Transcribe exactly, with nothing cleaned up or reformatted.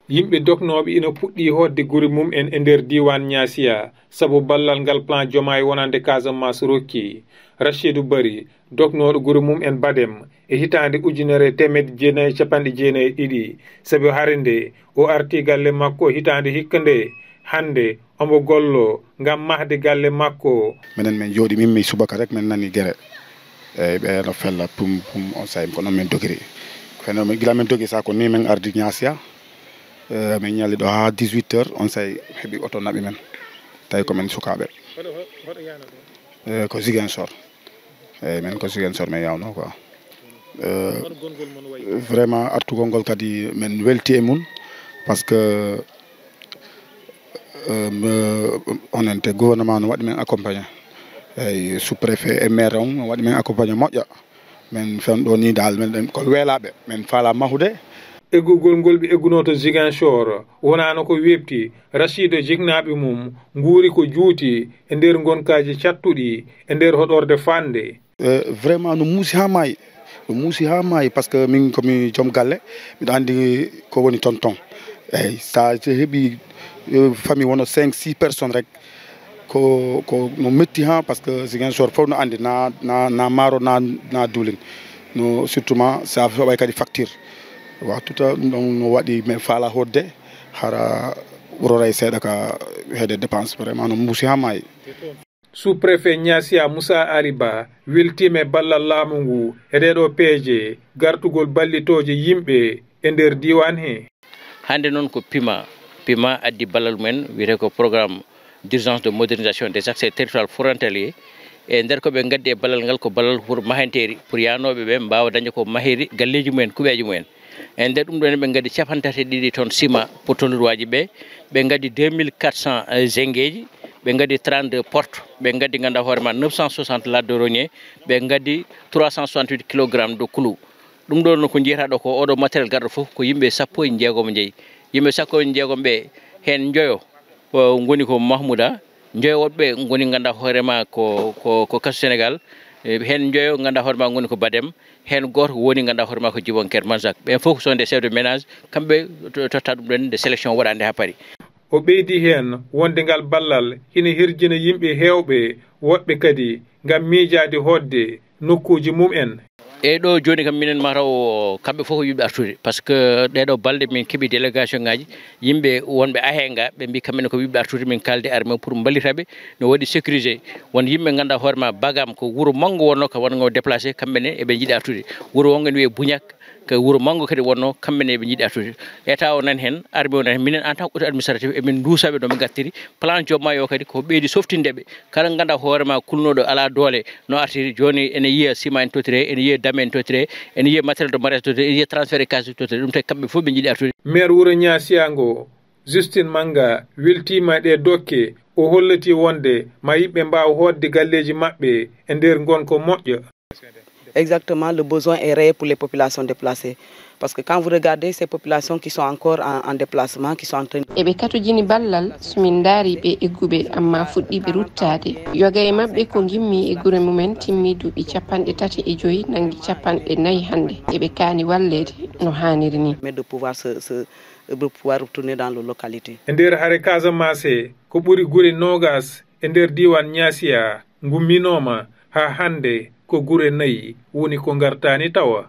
Yimɓe dognooɓe ina puɗɗii hootde gure mum en e nder diiwaan Ñaasiya sabu ballal ngal plan Jomaay wonande Casamance rokki. Rachidu Bari, dognooɗo gure mum en Badem e hitaande ujunere e teemedde jeenayi e capanɗe jeenayi e ɗiɗi, sabu hare nde o arti galle makko hitaande hikka nde, hannde omo gollo ngam mahde galle makko. Minen min jooɗi min mi subaka rek min nani gere. Eyyi ɓe no fella pum pum on sayi ko noon min dogiri. Kono min gila min dogi sa ko ni min ardi Ñaasiya. Eh, min ñalli ɗo ha dix-huit heures on sayi heɓi oto naɓi men. Tawi ko min sukaaɓe. Eh, ko Ziguinchor. Eyyi min ko Ziguinchor min yawno quoi. Eh, vraiment artugol ngol kadi min welti e mum. Parce que eh, me- onon te gouvernement no waɗi men accompagné. Eyyi sous préfet e maire on no waɗi men accompagné moƴƴa. Min fen ɗo ni dal min ɗen ko weelaɓe min faala mahude. Eggugol ngol ɓe eggunoo to Ziguinchor wonaano ko weɓti. Rachidu e jiknaaɓe mum nguuri ko juuti e nder ngonkaaji cattuɗi e nder hoɗorde fannde. Eh, vraiment no muusi ha maayi. No muusi ha maayi parce que min komi joom galle. Miɗo anndi ko woni toon toon. Eyyi sa heɓi eh, famille wono cinq six personnes rek ko ko no metti ha parce que Ziguinchor fof no anndi na na na maaro na na duulin. No surtout ma sa soɓay kadi facture. Wa tout à ɗum ɗon no waɗi min faala hootde hara ɓuroray seeɗa ka heede dépense vraiment no muusi ha maayi. Sous-préfet Niassia Moussa Ari Ba weltiima e ballal laamu ngu e ɗee ɗoo peeje gartugol ballitooje yimɓe e nder diiwaan hee. Hannde noon ko pima, pima addi ballal mumen wiyetee ko programme d'urgence de modernisation des accès territoires frontaliers. E nder ko ɓe ngaddi e ballal ngal ko ballal pour mahanteeri pour yaanooɓe ɓe mbaawa dañde ko maheeri galleeji mumen, kuɓeeje mumen. E nder ɗum ɗoon ɓe ngaddi capanɗe tati e ɗiɗi tonnes ciment pour tolluruwaaji ɓe. Ɓe ngaddi deux mille quatre cents zingueeji, ɓe ngaddi trente-deux portes, ɓe ngaddi ngannduɗaa hoore ma neuf cent soixante lattes de rognier, ɓe ngaddi trois cent soixante-huit kilogrammes de clou. Ɗum ɗo no ko njiyata ɗo ko oɗo matériel garɗo fof ko yimɓe sappo e jeegom jeyi. Yimɓe sappo e jeegom ɓe heen njoyo ngoni ko Mahmouda, njoyo woɗɓe ngoni ngannduɗaa hoore ma ko ko ko kasu Sénégal. Heen njoyo ngannduɗaa hoore ma ngoni ko Badem, heen gooto woni ngannduɗaa hoore ma ko Jibonkere Mansak. Ɓen fof ko sont des chefs de ménage, kamɓe totta ɗum ɗon nde sélection waɗande ha paari. O ɓeydi heen wonde ngal ballal hina hirjina yimɓe heewɓe, woɗɓe kadi ngam miijaade hootde nokkuuji mum en. Eyyi ɗo jooni kam minen mataw kamɓe fof ko yiɗɓe artude par ce que ɗeɗo balɗe min keeɓi délégation ngaji yimɓe wonɓe ahenga ɓe mbi kamɓene ko yiɗɓe artude min kaldi armée pour mballitaɓe no waɗi sécurisé won yimɓe ganduɗa hoore ma bagam ko wuuro manngo wonno ka wongo déplacé kamɓene eɓe jiiɗi artude wuuro wongo ne wiye Bougnacq ko wuuro manngo kadi wonno kamɓene eɓe jiiɗi artude état o nan hen armée o nan hen minen en tant que auto administratif emin duusaɓe nomin gattiri plan jooma o kadi ko ɓeydi softindeɓe kala ganduɗa hoore ma kulnoɗo ala doole no artiri joni ene yiya ciment ene totire ene yiya dame ene totire ene yiya matériel de mariage totire ene yiya transfert de case totire ɗum tawi kamɓe fof ɓe jiiɗi artude. Maire wuuro Niassia ngo Justine Manga weltiima e ɗee dokke, o holliti wonde ma yimɓe mbaaw hootde galleeji maɓɓe e nder ngonka moƴƴa. Exactement, le besoin est réel pour les populations déplacées. Parce que quand vous regardez ces populations qui sont encore en, en déplacement, qui sont en train de... Eɓe katojini ballal, so min ndaari ɓe egguɓe, amma fuɗɗiiɓe ruttaade. Yoga e maɓɓe ko ngimmi e gure mumen timmi duuɓi capanɗe tati e joyi, nanngi capanɗe nayi hannde. Eɓe kaani walleede no haaniri ni. Mais de pouvoir se, se, de pouvoir retourner dans leur localité. E nder hare Casamance, ko ɓuri gure noogas e nder diiwaan Niassia ngumminooma, haa hannde ko gure nayi woni ko ngartaani tawa.